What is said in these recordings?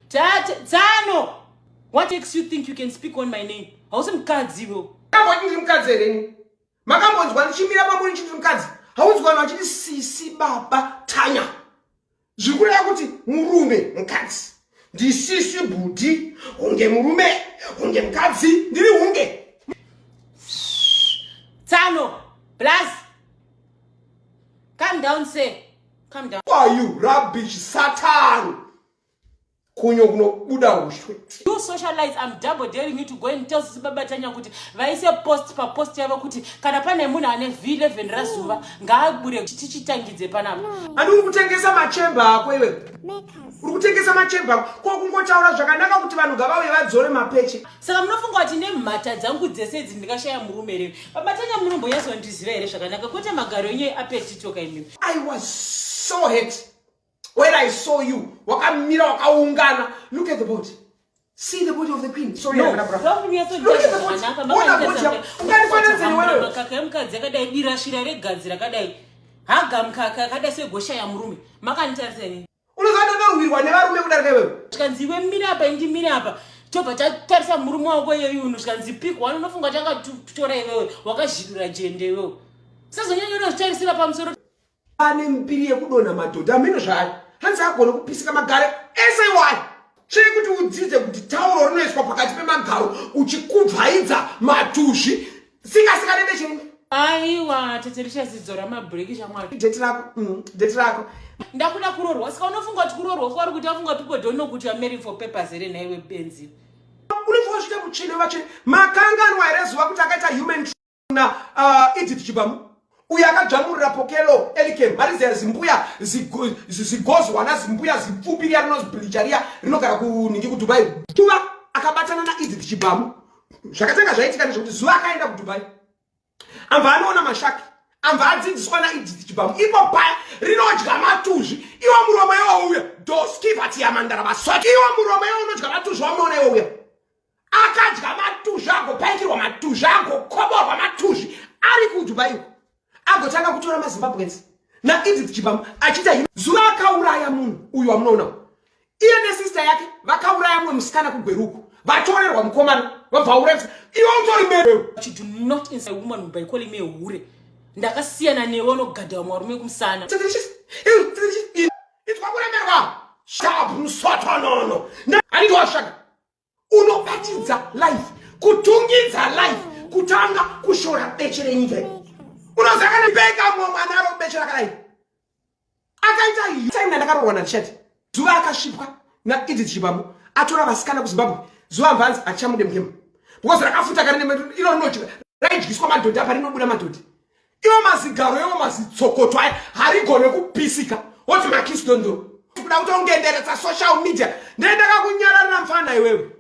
Tate, Tsano! What makes you think you can speak on my name? Hausi mukadzi iwe. Makamboti ndiri mukadzi here ini? Makambonzwa ndichimira pamuri ndichiti mukadzi? Haunzwi vanhu vachiti sisi baba Tanya. Zviri kureva kuti murume mukadzi. Ndisisi bhudhi, hunge murume, hunge mukadzi, ndiri hunge. Tsano, blaz. Calm down, sir. Calm down. Who are you? Rubbish, Satan. Kunyo kunobuda hushwe. You socialites, I'm double daring you to go and tell Sisi Baba Tanya kuti vaise post pa post yavo kuti kana pane munhu ane V11 razuva ngaabure tichitangidze panapa. Ani uri kutengesa machemba ako iwe. Uri kutengesa machemba ako. Ko kungotaura zvakanaka kuti vanhu ngavauye vadzore mapeche. Saka munofunga kuti nemhata dzangu dzese idzi ndingashaya murume here? Baba Tanya munombonyatsondiziva here zvakanaka kwete magaro enyu eapetitoka imimi. I was so hurt when I saw you. Wakamira wakaungana. Look at the body. See the body of the queen. Sorry, No, no, look at the body. Ona body yako. Unganifananidza newewe. Makaka emukadzi akadai dirashira regadzi rakadai. Haga mukaka akadai segoshaya murume. Makanitarisa inini. Unoziva ndonorwirwa nevarume kudarika iwewe. Zvikanzi iwe mira apa indimira apa. Tobva tatarisa murume wako iyeyu uno zvikanzi pick one unofunga tanga tutora iwewe wakazhidura jende iwewe. Sazonyanya unozvitarisira pamusoro. Ane mbiri yekudonha madhodha hameno zvaari. Hanzi agone kupisika magare ese iwayo. Chii kuti udzidze kuti tauro rinoiswa pakati pemagaro uchikubvaidza matuzvi. Sika sika nebeche. Aiwa tete richazidzora mabhureki shamwari. Date rako, date rako. Ndakuda kurorwa saka unofunga kuti kurorwa kwauri kuti afunga people don't know kuti you are married for papers here nhaiwe benzi. Unofunga zviita mutsvene vatsvene. Makanganwa here zuva kuti akaita human na Edith Chibamu uyo akadzvamurira Pokelo Elikem mariziya zimbuya zigozwana zimbuya zipfupi riya rinozibleacha riya rinogara kuningi kuDubai. Zuva akabatana naEdith Chibamu zvakatanga zvaitika ndezvekuti zuva akaenda kuDubai amva anoona mashaki amva adzidziswa naEdith Chibamu ipo paya rinodya matuzvi iwo muromo iwo uya doskivatiyamandara iwo muromo iwo unodya matuzvi wamunoona iwo uya akadya matuzvi agopaikirwa matuzvi agokoborwa matuzvi ari kuDubai uko agotanga kutora maZimbabweans naEdith Chibamu achiita zuva akauraya munhu uyu wamunoona iye nesister yake vakauraya mumwe musikana kuGweruku vatorerwa mukomana vabva uraya iwe utori mewe. You do not insult a woman by calling me a hure. Ndakasiyana newe unogadha vamwe varume kumusana. Inzwa kuremerwa sharp musotonono handiti wasvaka unobatidza life kutungidza life kutanga kushora beche renyika unoziva kana beka mumwe mwana aro beche rakadai akaita time yandakaroorwa naRichard zuva akasvipwa naEdith Chibamu atora vasikana kuZimbabwe zuva mvanzi achamude mukema because rakafuta kare iro rinodya raidyiswa madhodhi apa rinobuda madhodhi iwo mazigaro iwo mazitsokoto aya harigone kupisika woti makisi dondo kuda kutongenderedza social media ndendakakunyararira mfana iwewe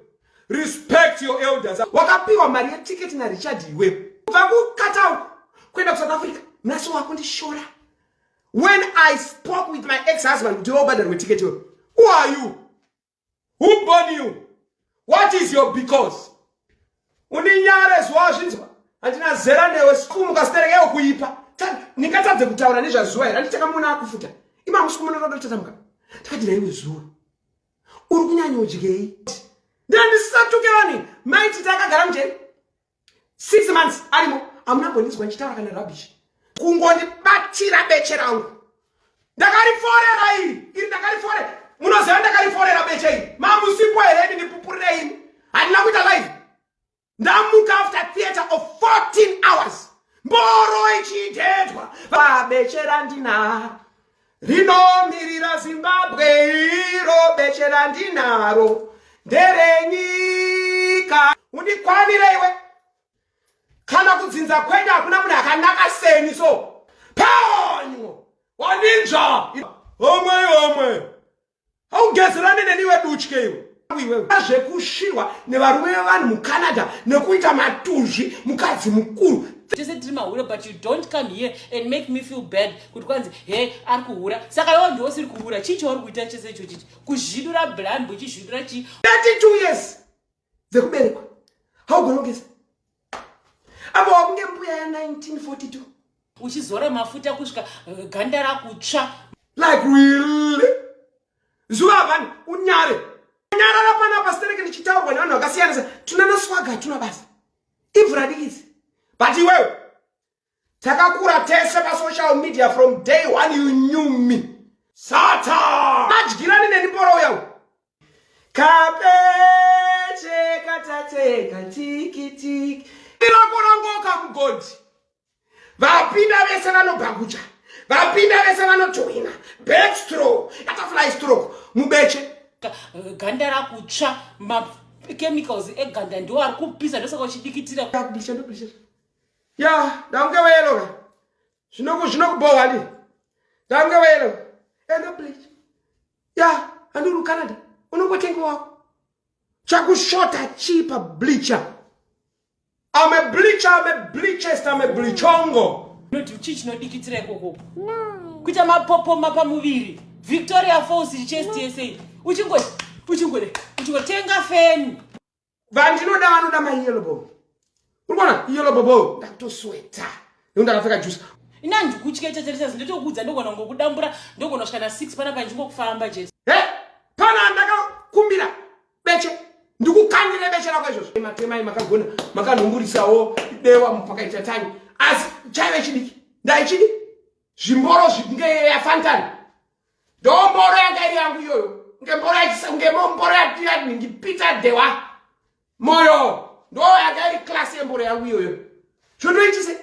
respect your elders wakapiwa mari yetiketi naRichard iwewe kubva kuKatau kuenda kuSouth Africa nhasi wakundishora when I spoke with my ex-husband kuti wobhadharwe tiketi iwewe. Who are you? Who born you? What is your because? Undinyare zuva zvinzwa handina zera newe kumuka sitereke kuipa ndingatadze kutaura nezvazuva here handiti takamuona akufuta ima hamusi kumuona tadotatamuka takati naiwe zuva uri kunyanyodyei ndandisatuke vani maiti takagara mujeri 6 months arimo hamuna mbondinzwa ndichitaura kana rubbish kungondibatira beche rangu ndakariforera iri iri ndakariforera munoziva ndakariforera beche iri mamusipo here ini ndipupurire ini handina kuita live ndamuka after theatre of 14 hours mboro ichidedwa beche randinaro rinomirira Zimbabwe iro beche randinaro nderenyika undikwanire iwe kana kudzinza kwenyu hakuna munhu akanaka seni so panyo waninzva homwe homwe haugezerane neni iwe dutye iwe iwewe zvekusvirwa nevarume vevanhu muCanada nekuita matuzvi mukadzi mukuru. Tese tiri mahure but you don't come here and make me feel bad kuti kwanzi he ari kuhura saka iwe ndiwe usiri kuhura chii chauri kuita chese icho chichi kuzvidura blambi uchizvidura chii 32 years dzekuberekwa haugona kugeza apa wakunge mbuya ya 1942 uchizora mafuta kusvika ganda rakutsva like really zuva vanhu unyare dzichitaurwa nevanhu vakasiyana siyana. Tunana swaga hatuna basa, imvura dikidzi. But iwewe, takakura tese pasocial media from day one. You knew me. Sata madyirani neni mboro uyawu kabeche katateka tikitiki irakorangoka mugodhi. Vapinda vese vanobhakucha, vapinda vese vanotohina backstroke, butterfly stroke mubeche. Ganda rakutsva, machemicals eganda ndiwo ari kupisa, ndosaka uchidikitira. Kublisha, ndoblisha ya ndaunge weyelo ka zvinokubhohwa ndi ndaunge weyelo endoblisha ya andiri Canada, unongotenga wako. Chakushota chipa bleacher. I'm a bleacher, I'm a bleachest, I'm a bleachongo. Noti chii chinodikitira ikoko kuita mapopoma pamuviri, Victoria Falls chest yese uchingo uchingode uchingotenga feni. Vandinoda vanoda mayellow bone. Uri kuona yellow bobo, ndakutosweta nekuti ndakapfeka juice. Ina ndikutya chacharisas, ndotokuudza, ndogona ngokudambura, ndogona kusvika na6 panapa ndichingokufamba chete. He, pana ndakakumbira beche, ndikukandire beche rako izvozvo. Matemai makagona makanhumburisawo dewa pakaita tani, asi chaive chidiki, ndaichidi zvimboro zvinge yafantani. Ndomboro yanga iri yangu iyoyo, ngemboro ngemboro yaningi Peter Dewa Moyo, ndo yanga iri class yemboro yangu iyoyo. Zvondoitise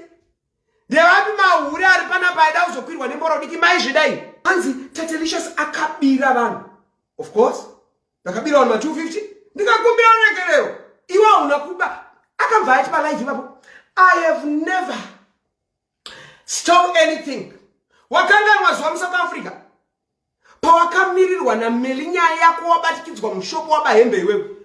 ndevapi mahure ari panapa aida kuzokwirwa nemboro diki? Maizvidai hanzi Tatelicious akabira vanhu. Of course ndakabira vanhu ma250, ndikakumbira ruregerero. Iwe hauna kuba. Akabva ati palive ipapo, "I have never stole anything." Wakanganwa zuva muSouth Africa pawakamirirwa naMeli, nyaya yako, wabatikidzwa mushoko, waba hembe iwewe.